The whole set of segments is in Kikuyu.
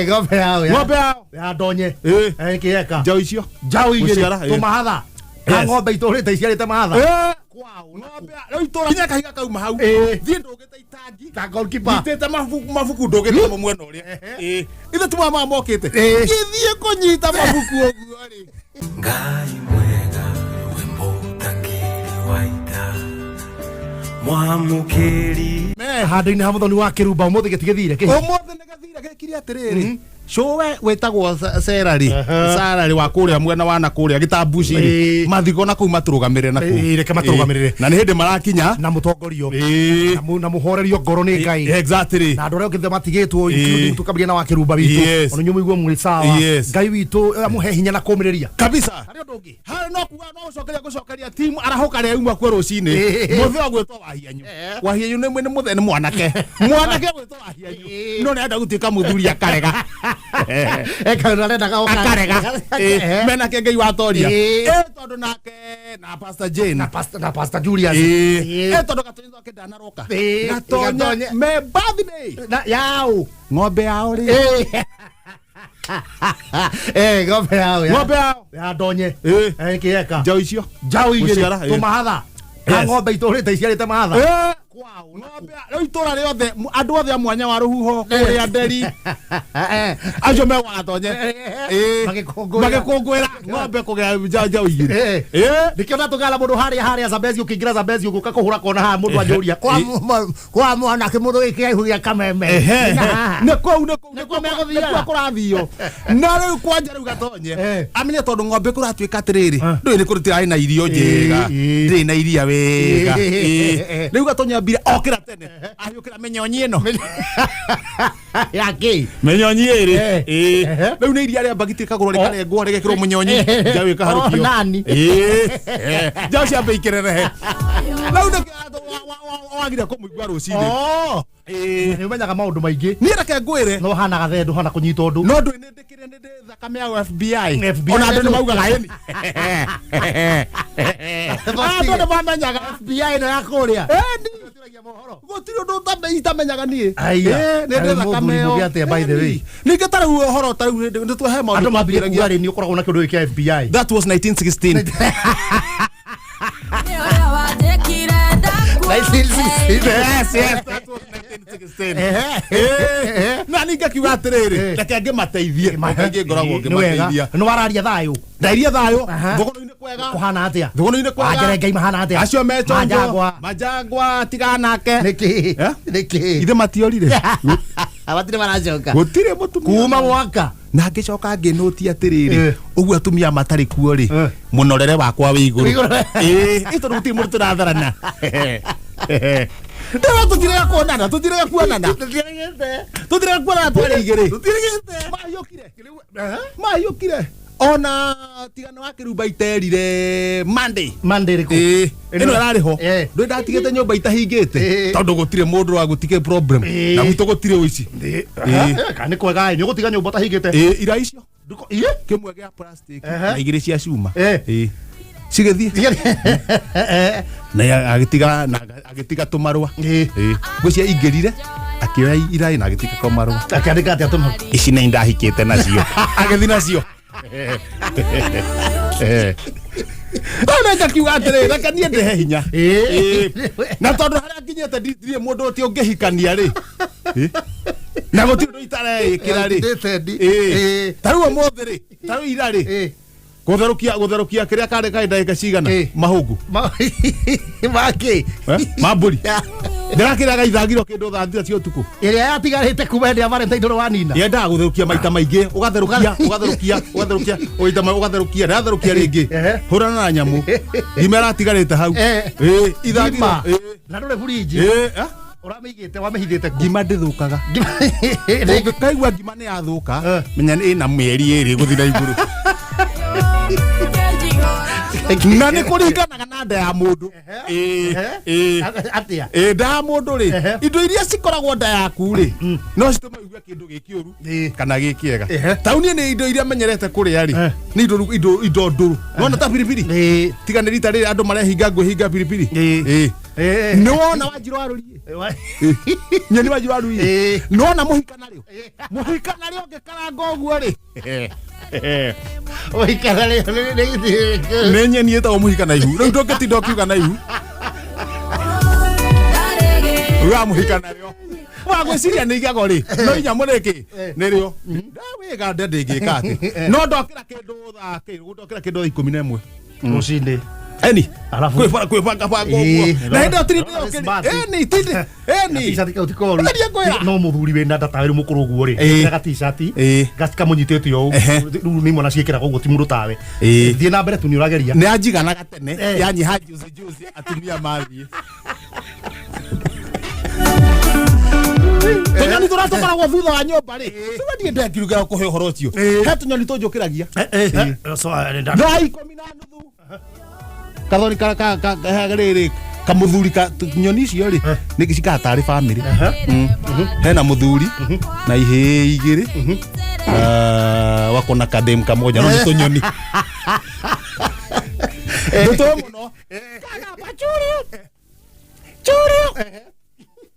Ng'ombe yao ya Ng'ombe yao. Ya ndonye. Ĩ. Kĩeka Njaũ icio. Njaũ igĩrĩ. Gũciara, ĩ. Tũmahatha na ng'ombe itũrĩte iciarĩte mahatha. Kwao ng'ombe rĩu itũra nginya kahiga kauma hau. Thiĩ ndũgĩte itangi. Ta goalkeeper. Nyitĩte mabuku mabuku ndũgĩte mo mwena ũrĩa. Ithe ti mama mokĩte. Ngĩthiĩ kũnyita mabuku ũguo rĩ. Ngai mwega we mũtangĩri wa ita mwamũkĩri. Handũ-inĩ ha mũthoni wa kĩrumba ũmũthĩ gĩtigĩthire kĩ. Ũmũthĩ nĩ gathira gekire atĩrĩrĩ, cũwe wĩtagwo Sera rĩ, Sara rĩ, wa kũrĩa mwena wa na kũrĩa gĩtambuci rĩ, mathigo na kũu matũrũgamĩrĩre na kũu. Ĩĩ, reke matũrũgamĩrĩre. Ĩĩ, na nĩ hĩndĩ marakinya. Na mũtongorio na mũhorerio ngoro nĩ Ngai na andũ arĩa ũngĩ matigĩtwo, including tũkambiria na wa kĩrumba witũ, ona inyuĩ mũigue mwĩ sawa. Ngai witũ amũhe hinya na kũmĩrĩria. Kabisa. Harĩ ũndũ ũngĩ? Harĩ no kuga no gũcokeria gũcokeria timu arahũka rĩa uma kuo rũcinĩ. Mũthĩ wa gwĩtwo Wahianyu. Wahianyu nĩ nĩ mũthee, nĩ mwanake, mwanake gwĩtwo Wahianyu, no nĩ arenda gũtuĩka mũthuri akarega. Eka arendaga Akarega. Menake Ngai watoria. Tondũ nake na Pastor Jane. Na Pastor Julius. Tondũ gatonye twake ndanaroka. Gatonye Gatonye. me birthday. Na yao. Ng'ombe yao rĩ. Ng'ombe yao ya Ng'ombe yao. Ya ndonye. Kĩeka Njaũ icio. Njaũ igĩrĩ. Gũciara, ĩ. Tũmahatha na ng'ombe itũrĩte iciarĩte mahatha. Kwao ng'ombe rĩu itũra rĩothe, andũ othe a mwanya wa rũhuho kũrĩa nderi acio megwa Gatonye. Magĩkũngũĩra. Magĩkũngũĩra ng'ombe kũgĩa njaũ igĩrĩ. Nĩkĩo natũgala mũndũ harĩa harĩa Zambezi, ũkĩingĩra Zambezi ũgũka kũhũra kona haha, mũndũ anjũria kwa mwanake mũndũ gĩkĩraihu gĩa kameme. Nĩ haha. Nĩ kũu, nĩ kũu. Nĩkuo megũthiaga. Nĩkuo kũrathio na rĩu kwanja rĩu Gatonye amenye tondũ ng'ombe kũratuĩka atĩrĩrĩ, ndũĩ nĩ kũrĩ tirarĩ na irio njega, ndĩrĩ na iria wega. Rĩu Gatonye ambire okĩra tene ahiũkĩra mĩnyonyi ĩno. Ya kĩ? Mĩnyonyi ĩrĩ. Rĩu nĩ iria rĩa mbagiti rĩkagũrwo, rĩkarengwo, rĩgekĩrwo mũnyonyi, njaũ ĩkaharũkio. Oh, nani? Njaũ ciambe ikĩrerehe rĩu nĩkĩo wagire kũmũigua rũcinĩ. Oh. Nĩ ũmenyaga maũndũ maingĩ. Niĩ reke ngwĩre. No hanaga the ndũhana kũnyita ũndũ. No ndũĩ nĩ ndĩkĩrĩ nĩ ndĩ thakame ya FBI. FBI. Ona andũ nĩ maugaga ĩni, andũ nĩ mamenyaga. FBI ĩno ya kũrĩa. Ĩni gũtirĩ ũndũ itamenyaga niĩ. Aya. Ĩ, nĩ ndĩ Arĩ thakame mũthuri ĩyo. mũgĩ atĩa, by the way? Ĩni. Ningĩ ta rĩu ũhoro ta rĩu nĩ tũhe maũndũ Andũ mambirie twambĩragia. kuga rĩ, nĩ ũkoragwo na kĩũndũ gĩkĩ kĩa FBI. That was 1916. Yes, that was 1916. Na ningĩ akiuga atĩrĩrĩ, reke ngĩmateithie, kaingĩ ngoragwo Nĩ wega. ngĩmateithia. Nĩ wararia thayũ. Ndairie thayũ. Thũgũrũ-inĩ kwega. Kũhana atĩa? Thũgũrũ-inĩ kwega. Wanjere Ngai mahana atĩa? Acio mechonjo. Manjangwa. Manjangwa tiganake. Nĩkĩ? Eh? Nĩkĩ? Ithe matiorire. Matirĩ maracoka. Gũtirĩ mũtumia. Kuma mwaka. Na ngĩcoka ngĩnũti atĩrĩrĩ, ũguo atumia matarĩ kuo rĩ, mũnorere wakwa wĩ igũrũ. Wĩ igũrũ. Ĩ tondũ gũtirĩ mũndũ tũratharana. Ndĩra tũtirega kuonana, tũtirega kuonana. Tũtirĩgĩte. Tũtirega kuonana twarĩ igĩrĩ. Tũtirĩgĩte. Mahiũkire. Mahiũkire. Ona tigana wa kĩrumba iterire Monday. Monday rĩkũ? Ĩĩ, ĩno ĩrarĩ ho. Ndũĩ ndatigĩte nyũmba itahingĩte tondũ gũtirĩ mũndũ wa gũtige problem. Na gwitũ gũtirĩ ũici. Kana nĩ kwega ĩ, nĩ ũgũtiga nyũmba ũtahingĩte. Ĩĩ, ira icio Ĩ? Kĩmwe gĩa plastic na igĩrĩ cia cuma. Ĩĩ. Cigĩthiĩ na agĩtiga na agĩtiga tũmarũa. Ĩĩ. Ngwĩciria ingĩrire akĩoya iraĩ na agĩtiga ko marũa. Akĩandĩka atĩa tũmarũa? Ici nĩ ndahikĩte nacio, agĩthiĩ nacio. Rĩu nĩ ngakiuga atĩrĩ, reke niĩ ndĩhe hinya. Ĩĩ. Na tondũ harĩa nginyĩte ndirĩ mũndũ ũti ũngĩhikania rĩ. Ĩĩ. Na gũtirĩ ũndũ itareĩkĩra rĩ. Ndĩtendi. Ĩĩ. Ta rĩu ũmũthĩ rĩ, ta rĩu ira rĩ, gũtherũkia gũtherũkia kĩrĩa karĩ karĩ ndagĩka cigana mahũngũ. Makĩ? Eh? Ma mbũri ndĩrakĩrĩaga ithagiro kĩndũ thaa 3 cia ũtukũ. Ĩrĩa yatigarĩte kuma hĩndĩ ya Valentine ndũrĩ wanina. Yendaga gũtherũkia maita maingĩ, ũgatherũkia, ũgatherũkia, ũgatherũkia, ũgaita ũgatherũkia, ndĩratherũkia rĩngĩ. Hũrana na nyamũ ngima ĩratigarĩte hau. Ĩĩ, ithagiro. Ngima. Ĩĩ. Na ndũrĩ burinji? Ĩĩ, eh? Ũramĩigĩte, wamĩhithĩte kũ? Ngima ndĩthũkaga. Ũngĩkaigua ngima nĩ yathũka, menya nĩ ĩna mĩeri 2 gũthiĩ na igũrũ, na nĩ kũringanaga na nda ya mũndũ. Ĩĩ, ĩĩ. Atĩa? Ĩĩ, nda ya mũndũ rĩ, indo iria cikoragwo nda yaku rĩ, no citũme ũigue kĩndũ gĩ kĩũru kana gĩ kĩega. Ta rĩu niĩ nĩ indo iria menyerete kũrĩa rĩ, nĩ indo ndũrũ, nona ta biribiri. Tiga nĩ rita rĩrĩ andũ marehinga ngwĩhinga biribiri. Ĩĩ. Nĩ wona Wanjirũ wa Rũriĩ, nyeni Wanjirũ wa Rũriĩ, nĩ wona mũhika narĩo, mũhika narĩo ngĩkaranga ũguo rĩ. Nĩ nyeni ĩtagwo mũhika na ihu. Rĩu ndũngĩtinda ũkiuga na ihu wa mũhika narĩo wagwĩciria nĩ igego rĩ, no inyamũ rĩkĩ nĩrĩo wĩga nde ndĩngĩka atĩ no ndokĩra kĩndũ thaa kĩ ndokĩra kĩndũ thaa 11 Rũcinĩ. Eni. Alafu- Kwĩbanga banga ũguo na hĩndĩ ĩyo tiri Ndĩrona smart. eni tindi eni. T-shirt kau ti koru. Ngeria ngwĩra. No mũthuri wĩna nda tawe rĩu mũkũrũ ũguo rĩ, ekĩraga t-shirt kamũnyitĩte ũũ. Rĩu nĩ imwe ciĩkĩraga ũguo, ti mũndũ tawe. Thiĩ na mbere tu, nĩ ũrageria. Nĩ anjiganaga tene. Yanyiha juzi juzi atumia mathiĩ tũnyoni tũrĩa tũkoragwo thutha wa nyũmba rĩ, tũrĩa niĩ ndengiruga kũhe ũhoro ũcio, he tũnyoni tũnjũkĩragia. So, Thaa 10:30 kathoni ka ka ka ka- rĩrĩ kamũthuri ka nyoni icio rĩ nĩ cikaga tarĩ bamĩrĩ. Hena mũthuri na ihĩĩ igĩrĩ. Ah, wako na kadem kamoja, no nĩ tũnyoni ndũtũĩ mũno. Kagamba churio churio,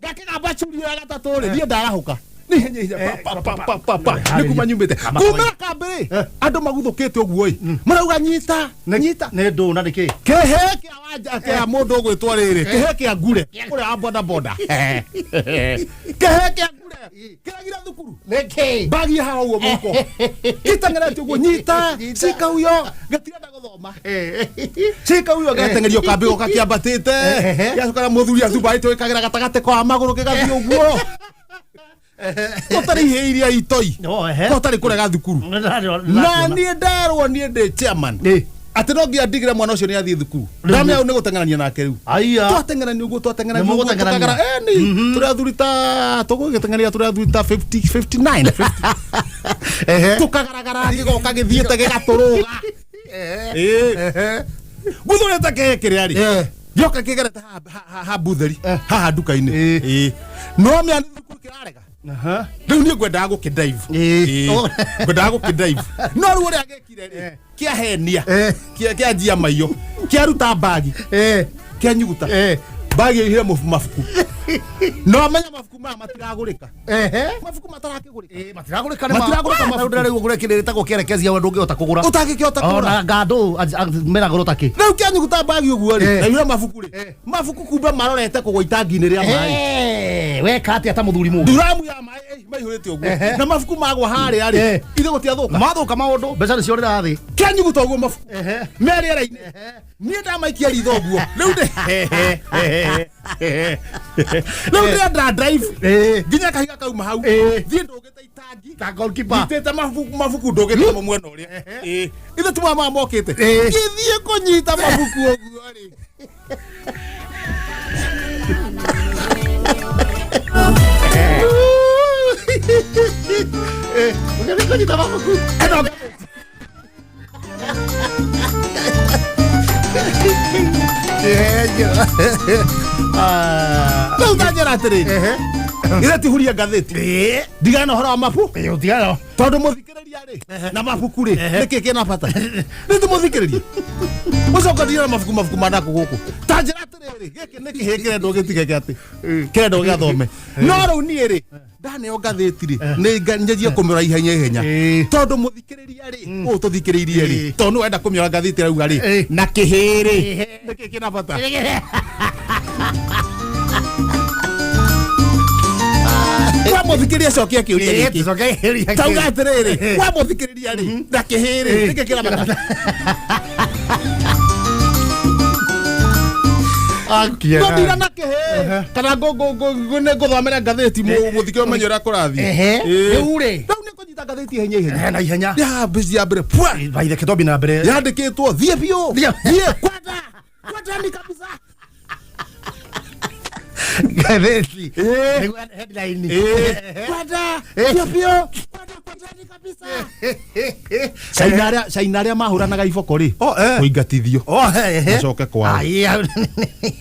gakĩgamba churio ya gatatũ rĩ, niĩ ndarahũka nĩ ihenya ihenya pa, pa, pa, pa, pa, pa. Nĩ kuma nyumĩte kuma kambĩ rĩ, andũ maguthũkĩte ũguo ĩ, marauga nyita nyita. Nĩ ndũ na nĩkĩ? Kĩhĩ kĩa wanja kĩa mũndũ ũgwĩtwo rĩrĩ, kĩhĩ kĩa ngure ũrĩa wa boda boda, kĩhĩ kĩa ngure kĩragire thukuru. Nĩkĩ? Bagi haha ũguo mũhuko gĩteng'erete ũguo, nyita cika huyo, gĩtirenda gũthoma, cika huyo, gĩgateng'erio kambĩ goka kĩambatĩte, gĩgacoka na mũthuri athubarĩte gĩkagera gatagatĩ kwa magũrũ gĩgathiĩ ũguo, gũtarĩ ihĩ iria itoi. Oh, ehe. Gũtarĩ kũrega thukuru na niĩ nderwo niĩ ndĩ chairman atĩ no nginya ndigĩre mwana ũcio nĩ athiĩ thukuru, ndamenya hau nĩ gũteng'erania nake rĩu. Aya. Twateng'erania ũguo, twateng'erania Nĩ ũguo mũgũteng'erania. tũkagara eni tũrĩ athuri ta tũgũgĩteng'eria, tũrĩ athuri ta 50 59 50, tũkagaragara gĩgoka gĩthiĩte gĩgatũrũga. Ĩĩ. Guthũrĩte kĩhĩ kĩrĩa rĩ, gĩoka kĩgerete ha butheri haha nduka-inĩ. Ĩĩ. No mĩa nĩ thukuru kĩrarega. Rĩu niĩ ngwendaga gũkĩdive. Ĩĩ. Ngwendaga gũkĩdive, no rĩu ũrĩa gĩkire rĩ, kĩahenia, kĩanjia maiyo, kĩaruta mbagi, kĩanyuguta mbagi ĩihire mabuku, no menya mabuku maya matiragũrĩka, mabuku matarakĩgũrĩka. Matiragũrĩka nĩ Matiragũrĩka mabuku. Rĩu ũgũre kĩrĩa gĩtagwo kĩerekezia, we ndũngĩhota kũgũra. Ũtangĩkĩhota kũgũra. Ona ngandũ mena goro takĩ. Rĩu kĩanyuguta mbagi ũguo rĩ, na ihire mabuku rĩ, mabuku kumbe marorete kũgwa itangi-inĩ rĩa maĩ. Weka atĩa ta mũthuri mũgĩ? Nduramu ya maĩ maihũrĩte ũguo na mabuku magwa harĩa rĩ, ithe gũtiathũka. Mathũka maũndũ, mbeca nĩ ciorĩra thĩ. Kĩanyuguta ũguo mabuku me rĩera-inĩ, niĩ ndamaikia ritho ũguo, rĩu ndĩ rĩu ndĩrenda drive nginya kahiga kauma hau, thiĩ ndũgĩte itangi Ta goalkeeper. nyitĩte mabuku, mabuku ndũgĩte mo mwena ũrĩa. Ithe ti mama mokĩte ngĩthiĩ kũnyita mabuku ũguo rĩ. Ũgĩthiĩ kũnyita mabuku. Ĩno rĩu ndanjĩra atĩrĩrĩ, ithe ti huria ngathĩti, ndigane na ũhoro wa mabu, Ũtigana. Tondũ mũthikĩrĩria rĩ na mabuku rĩ, nĩkĩ kĩna bata nĩ ti mũthikĩrĩria mũcoka ndigane na mabuku, mabuku manakũ gũkũ. Ta njĩra atĩrĩrĩ, gĩkĩ nĩ kĩhĩ kĩrendwo gĩtige gĩa atĩ kĩrendwo gĩathome, no rĩu niĩ rĩ, ndaneo ngathĩti rĩ, nĩ njanjie kũmĩrora ihenya ihenya, tondũ mũthikĩrĩria rĩ, ũũ tũthikĩrĩirie rĩ, tondũ nĩ wenda kũmĩora ngathĩti rauga rĩ, na kĩhĩ rĩ, nĩkĩ kĩna bata? Kwa mũthikĩrĩria cokia kĩũria gĩkĩ, tauga atĩrĩrĩ, kwa mũthikĩrĩria rĩ na kĩhĩ rĩ, nĩkĩ kĩna bata? Ngũthira na kĩhĩ kana nĩ ngũthomera ngathĩti mũthikĩrĩria ũmenye ũrĩa kũrathiĩ. Rĩu rĩ. Rĩu nĩ kũnyita ngathĩti ihenya ihenya. Na ihenya. Ya mbici ya mbere pwa. Baithe kĩtombi na mbere. Yandĩkĩtwo thiĩ biũ, thiĩ kwenda kwendani kabisa. Ngathĩti. Nĩguo headline. Kwenda biũ biũ, kwenda kwendani kabisa. Caina arĩa Caina arĩa mahũranaga iboko rĩ, Oh, eh. kũingatithio Oh, ehe. macoke kwao. Ai,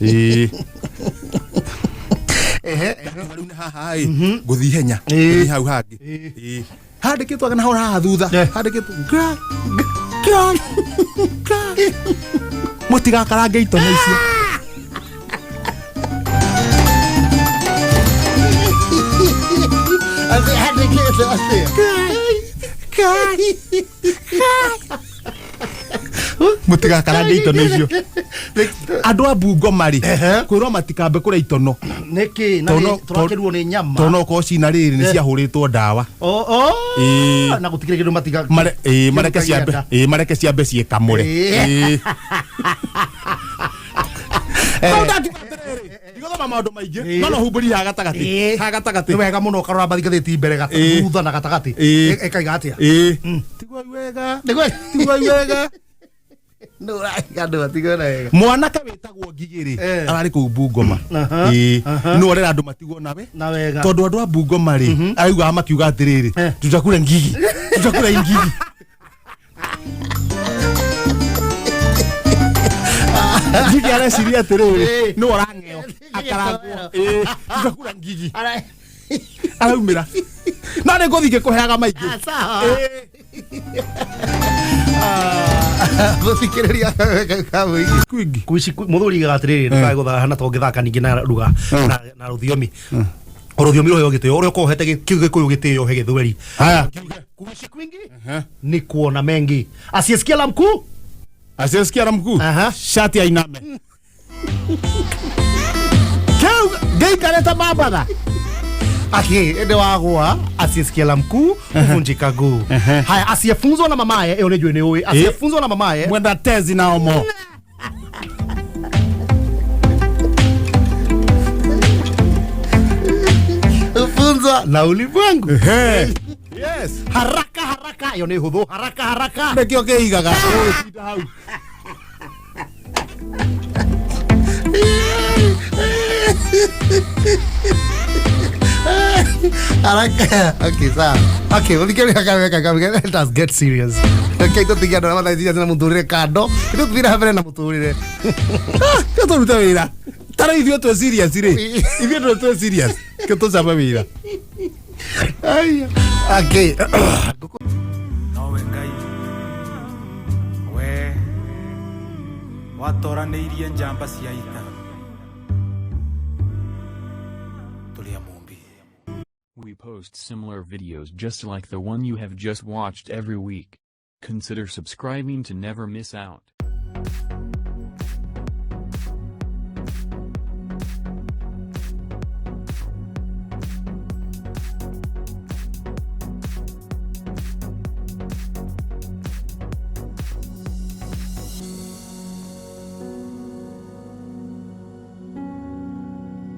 Ĩĩ. Rĩu nĩ haha ĩ ngũthiĩ ihenya, ngũthiĩ hau hangĩ. Ĩĩ. Handĩkĩtwo na hau haha thutha handĩkĩtwo gra gra gra, mũtigakarange itone icio. Atia? Mũtigakarange itono icio. Andũ a Bungoma rĩ, kwĩrwo matikambe kũrĩa itono. Nĩkĩ? Na tũrakĩrwo nĩ nyama. Tondũ no ũkorwo cina rĩrĩ nĩ ciahũrĩtwo ndawa. Oh, oh. Ĩĩ. Na gũtikĩrĩ kĩndũ matiga. Mare, ĩĩ, mareke Kĩndũ ciambe, kĩenda. ĩĩ, mareke ciambe ciĩkamũre. Ĩĩ. Ĩĩ. Hau ndakiuga atĩrĩrĩ, ndigũthoma maũndũ maingĩ, Ĩĩ. no no humbũri haha gatagatĩ. Ĩĩ. Haha gatagatĩ. Nĩ wega mũno ũkarora mathigathĩti mbere Ĩĩ. thutha na gatagatĩ. Ĩĩ. Ĩkaiga atĩa? Ĩĩ. Tiguai wega. Tiguai wega. Nĩ ũraiga andũ matigwo na wega. Mwanake wĩtagwo Ngigĩ-rĩ, Eh. ararĩ kũu Bungoma. Aha, Ĩĩ. aha. Nĩ orera andũ matigwo nawe. Na wega. Tondũ andũ a Bungoma rĩ, araiguaga makiuga atĩrĩrĩ, Eh. tutakula ngigi, tutakula ngigi. Ngigi areciria atĩrĩrĩ, Eh. nĩ ũrang'eo, akarangwo. Ĩĩ, tutakula ngigi. Araumĩra. No nĩ ngũthiĩ ngĩkũheaga maingĩ. Ah, sawa. Ĩĩ. Gũthikĩrĩria kamũingĩ. Kwingi. Kuici mũthuri igaga atĩrĩrĩ, ndũkae gũthaka na tũngĩthaka ningĩ na ruga na rũthiomi. O rũthiomi rũheo gĩtĩo, ũrĩa ũkorwo ũhete kĩu gĩkũyũ gĩtĩo he gĩthweri. Haya. Kuishi kwingi ni kuona mengi. Asiyesikia la mkuu Asiyesikia la mkuu. Aha. Shati ainame. Keu ngeikarĩte mambatha. Aki ende wagwa asiyesikia la mkuu huvunjika guu. Haya, asiyefunzwa na mamaye, ĩyo nĩ njũĩ nĩ ũĩ. Asiyefunzwa na mamaye Mwenda tezi na omo. Funzwa na ulimwengu. Ehe. Yes. Haraka haraka, ĩyo nĩ hũthũ. Haraka haraka. Nĩkĩo kĩigaga. Ũgĩtinda hau. Haraka. Okay, sawa. Okay, gũthikĩrĩria kamwe kamwe. Let us get serious. Okay, tũtige andũ arĩa mathaa na mũtũrĩre kando. Ithuĩ tũthiĩ na mbere na mũtũrĩre. Kĩo tũrute wĩra. Ta rĩu ithuĩ twĩ serious rĩ. Ithuĩ twĩ twĩ serious. Kĩo tũcabe wĩra. Aya. Okay. Nowe Ngai we watoranĩirie njamba cia ita tũrĩ a Mũmbi. We post similar videos just like the one you have just watched every week. Consider subscribing to never miss out.